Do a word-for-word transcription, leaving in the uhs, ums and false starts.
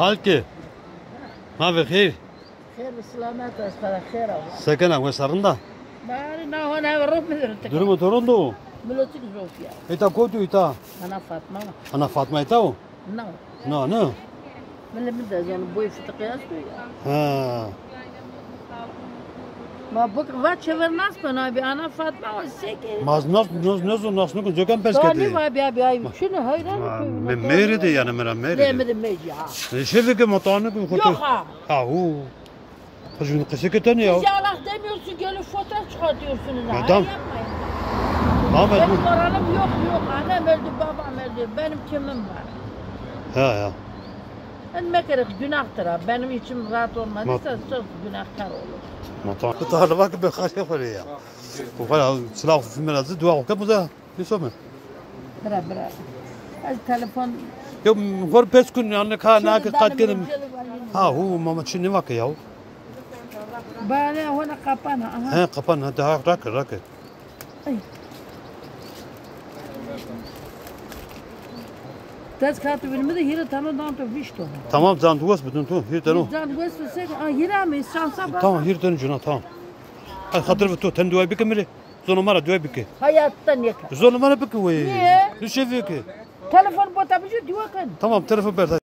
Halkê. Ma ve xeyr. Xêr bi silamet estera, xêr a. Sekena, wes a, rind a? Bari na hona ev ro mi dir. Durumu to rind o? Milotik zofiya. Îta kotî yo îta? Ana Fatma. Ana Fatma îta o? No. No, no. Millet mi de zon boy fıtık yazıyor ya. Ha. Ma bık va çevir nas ben abi, ana Fatma o seke. Maz nas, nas, nas, nas, nas, cokan pes kedi. Abi, abi, abi, abi. Şunu hayran. Me meri de yani mera meri. Ne meri meci ha. E, şey ki motanı ki. Yok ha. Ha, hu. Kızın kısı ki tanıyor. Siz yalan demiyorsun, gelip fotoğraf çıkartıyorsunuz ha. Madam. Yapmayın. Tamam. Benim moralım yok, yok. Annem öldü, babam öldü. Benim kimim var? Ha, ya. Ben mekerek günahtır ha. Benim içim rahat olmadıysa çok günahkar olur. Ma tamam. Bu tarla bak be kaç yapar ya. Bu kadar silah filmler hazır. Dua okuyup bu da. Ne sorma? Bira, bira. Ez telefon. Yo, xor pes kun, yani ka na ki kat kelim. Ha, hu, mama çi ne vake ya? Bale, hona kapana, aha. He, kapana, daha rakı, rakı. Ay. Dest kağıtı bilmedi, hire tano dan to vişto. Tamam, can duas bütün tu, hire tano. Can duas tu sek, a, hire mi, şansa bak. Tamam, hire tano cuna, tamam. Ay, hatır ve tu, ten dua bike mire. Zonê ma ra duwe bike. Hayatta nêkerd. Zonê ma ra bike wê. Niye? Nişe bike. Telefon bota bijo duwe ken. Tamam, telefon berda.